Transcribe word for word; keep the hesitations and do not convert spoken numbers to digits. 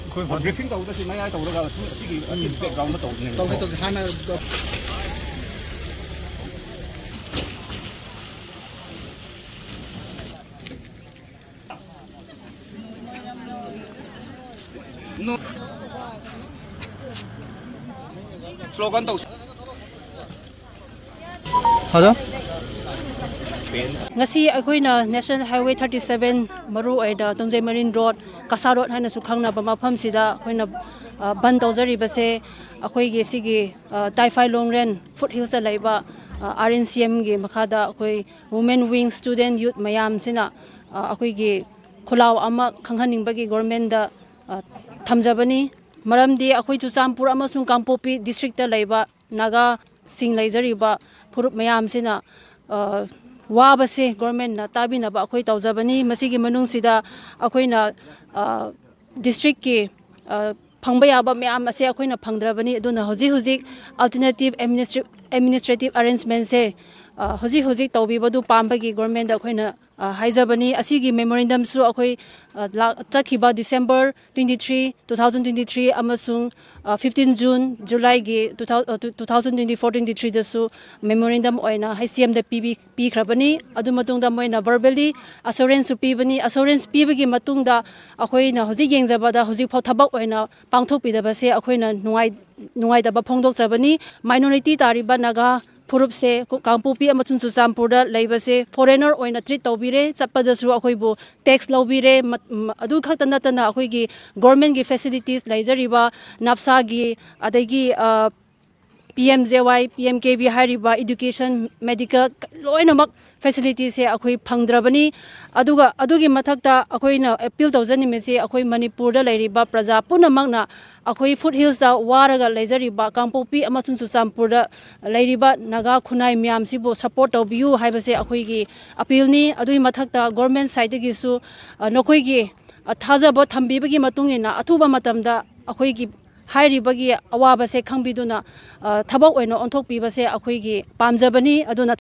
ꯑꯩꯈꯣꯏ ꯕ꯭ꯔꯤꯐꯤꯡ ꯇꯧꯕꯗ ꯁꯤ ꯃꯌꯥꯏ ꯇꯧꯔꯒ ꯁꯨꯝ ꯑꯁꯤꯒꯤ ꯑꯁꯤ ꯕꯦꯛꯒ꯭ꯔꯥꯎꯟꯗ ꯇꯧꯕꯅꯦꯕꯀꯣ꯫ ꯇꯧꯁꯤ, ꯇꯧꯁꯤ꯫ ꯍꯥꯟꯅ ꯁ꯭ꯂꯣꯒꯟ ꯇꯧꯁꯤ꯫ ꯍꯜꯂꯣ꯫ ꯉꯁꯤ ꯑꯩꯈꯣꯏꯅ National Highway thirty seven, ꯃꯔꯨ ꯑꯣꯏꯅ ꯇꯣꯡꯖꯩ ꯃꯔꯤꯟ ꯔꯣꯗ, ꯀꯁꯥ ꯔꯣꯗ ꯍꯥꯏꯅꯁꯨ ꯈꯪꯅꯕ ꯃꯐꯝꯁꯤꯗ ꯑꯩꯈꯣꯏꯅ, ꯑ, ꯕꯟ ꯇꯧꯖꯔꯤꯕꯁꯦ, ꯑꯩꯈꯣꯏꯒꯤ ꯁꯤꯒꯤ, ꯑ, ꯇꯥꯏꯐꯥꯏ ꯂꯣꯡꯔꯦꯟ ꯐꯨꯠ ꯍꯤꯜꯁꯇ ꯂꯩꯕ, ꯑ, RNCMꯒꯤ ꯃꯈꯥꯗ ꯑꯩꯈꯣꯏ Women Wing Student Youth ꯃꯌꯥꯝꯁꯤꯅ, ꯑ, ꯑꯩꯈꯣꯏꯒꯤ ꯈꯨꯜꯂꯥꯎ ꯑꯃ ꯈꯪꯍꯟꯅꯤꯡꯕꯒꯤ ꯒꯣꯔꯃꯦꯟꯗ, ꯑ, ꯊꯝꯖꯕꯅꯤ꯫ ꯃꯔꯝꯗꯤ ꯑꯩꯈꯣꯏ ꯆꯨꯔꯆꯥꯟꯄꯨꯔ ꯑꯃꯁꯨꯡ ꯀꯥꯡꯄꯣꯛꯄꯤ ꯗꯤꯁꯇ꯭ꯔꯤꯛꯇ ꯂꯩꯕ ꯅꯥꯒꯥꯁꯤꯡ ꯂꯩꯖꯔꯤꯕ ꯐꯨꯔꯨꯞ ꯃꯌꯥꯝꯁꯤꯅ, ꯑ, ꯋꯥꯕꯁꯦ ꯒꯣꯔꯃꯦꯟꯅ ꯇꯥꯕꯤꯅꯕ ꯑꯩꯈꯣꯏ ꯇꯧꯖꯕꯅꯤ꯫ ꯃꯁꯤꯒꯤ ꯃꯅꯨꯡꯁꯤꯗ ꯑꯩꯈꯣꯏꯅ, ꯑ, ꯗꯤꯁꯇ꯭ꯔꯤꯛꯀꯤ, ꯑ, ꯐꯪꯕ ꯌꯥꯕ ꯃꯌꯥꯝ ꯑꯁꯦ ꯑꯩꯈꯣꯏꯅ ꯐꯪꯗ꯭ꯔꯕꯅꯤ꯫ ꯑꯗꯨꯅ ꯍꯧꯖꯤꯛ ꯍꯧꯖꯤꯛ alternative administra-, administrative arrangementꯁꯦ, ꯑ, ꯍꯧꯖꯤꯛ ꯍꯧꯖꯤꯛ ꯇꯧꯕꯤꯕꯗꯨ ꯄꯥꯝꯕꯒꯤ ꯒꯣꯔꯃꯦꯟꯗ ꯑꯩꯈꯣꯏꯅ, ꯑ, ꯍꯥꯏꯖꯕꯅꯤ꯫ ꯑꯁꯤꯒꯤ ꯃꯦꯃꯣꯔꯦꯟꯗꯝꯁꯨ ꯑꯩꯈꯣꯏ, ꯑ, ꯂꯥꯛ-, ꯆꯠꯈꯤꯕ December twenty three, two thousand twenty three ꯑꯃꯁꯨꯡ, ꯑ, fifteen June, Julyꯒꯤ two thousand, ꯑ, two thousand twenty four twenty threeꯗꯁꯨ ꯃꯦꯃꯣꯔꯦꯟꯗꯝ ꯑꯣꯏꯅ ꯍꯩꯁ ꯁꯤ ꯑꯦꯝꯗ ꯄꯤꯕꯤ-, ꯄꯤꯈ꯭ꯔꯕꯅꯤ꯫ ꯑꯗꯨ ꯃꯇꯨꯡꯗ ꯃꯣꯏꯅ verbally assuranceꯁꯨ ꯄꯤꯕꯅꯤ꯫ Assurance ꯄꯤꯕꯒꯤ ꯃꯇꯨꯡꯗ ꯑꯩꯈꯣꯏꯅ ꯍꯧꯖꯤꯛ ꯌꯦꯡꯖꯕꯗ ꯍꯧꯖꯤꯛꯐꯥꯎ ꯊꯕꯛ ꯑꯣꯏꯅ ꯄꯥꯡꯊꯣꯛꯄꯤꯗꯕꯁꯦ ꯑꯩꯈꯣꯏꯅ ꯅꯨꯡꯉꯥꯏ-, ꯅꯨꯡꯉꯥꯏꯇꯕ ꯐꯣꯡꯗꯣꯛꯆꯕꯅꯤ꯫ Minority ꯇꯥꯔꯤꯕ ꯅꯥꯒꯥ ꯐꯨꯔꯨꯞꯁꯦ ꯀꯥꯡꯄꯣꯛꯄꯤ ꯑꯃꯁꯨꯡ ꯆꯨꯔꯆꯥꯟꯄꯨꯔꯗ ꯂꯩꯕꯁꯦ foreigner ꯑꯣꯏꯅ treat ꯇꯧꯕꯤꯔꯦ, ꯆꯠꯄꯗꯁꯨ ꯑꯩꯈꯣꯏꯕꯨ tax ꯂꯧꯕꯤꯔꯦ꯫ ꯃꯠ-, ꯃ-, ꯑꯗꯨ ꯈꯛꯇ ꯅꯠꯇꯅ ꯑꯩꯈꯣꯏꯒꯤ governmentꯀꯤ facilities ꯂꯩꯖꯔꯤꯕ NAPSAꯒꯤ, ꯑꯗꯒꯤ, ꯑ, P M J Y, P M K V ꯍꯥꯏꯔꯤꯕ education, medical ꯂꯣꯏꯅꯃꯛ facilityꯁꯦ ꯑꯩꯈꯣꯏ ꯐꯪꯗ꯭ꯔꯕꯅꯤ꯫ ꯑꯗꯨꯒ ꯑꯗꯨꯒꯤ ꯃꯊꯛꯇ ꯑꯩꯈꯣꯏꯅ appeal ꯇꯧꯖꯅꯤꯡꯕꯁꯤ ꯑꯩꯈꯣꯏ ꯃꯅꯤꯄꯨꯔꯗ ꯂꯩꯔꯤꯕ ꯄ꯭ꯔꯖꯥ ꯄꯨꯝꯅꯃꯛꯅ ꯑꯩꯈꯣꯏ ꯐꯨꯠ ꯍꯤꯜꯁꯇ ꯋꯥꯔꯒ ꯂꯩꯖꯔꯤꯕ ꯀꯥꯡꯄꯣꯛꯄꯤ ꯑꯃꯁꯨꯡ ꯆꯨꯔꯆꯥꯟꯄꯨꯔꯗ ꯂꯩꯔꯤꯕ ꯅꯥꯒꯥ ꯈꯨꯟꯅꯥꯏ ꯃꯌꯥꯝꯁꯤꯕꯨ support ꯇꯧꯕꯤꯌꯨ ꯍꯥꯏꯕꯁꯦ ꯑꯩꯈꯣꯏꯒꯤ appealꯅꯤ꯫ ꯑꯗꯨꯒꯤ ꯃꯊꯛꯇ government sideꯇꯒꯤꯁꯨ, ꯑ, ꯅꯈꯣꯏꯒꯤ, ꯑ, ꯊꯥꯖꯕ ꯊꯝꯕꯤꯕꯒꯤ ꯃꯇꯨꯡ ꯏꯟꯅ ꯑꯊꯨꯕ ꯃꯇꯝꯗ ꯑꯩꯈꯣꯏꯒꯤ ꯍꯥꯏꯔꯤꯕꯒꯤ ꯑꯋꯥꯕꯁꯦ ꯈꯪꯕꯤꯗꯨꯅ, ꯑ, ꯊꯕꯛ ꯑꯣꯏꯅ ꯑꯣꯟꯊꯣꯛꯄꯤꯕꯁꯦ ꯑꯩꯈꯣꯏꯒꯤ ꯄꯥꯝꯖꯕꯅꯤ꯫ ꯑꯗꯨꯅ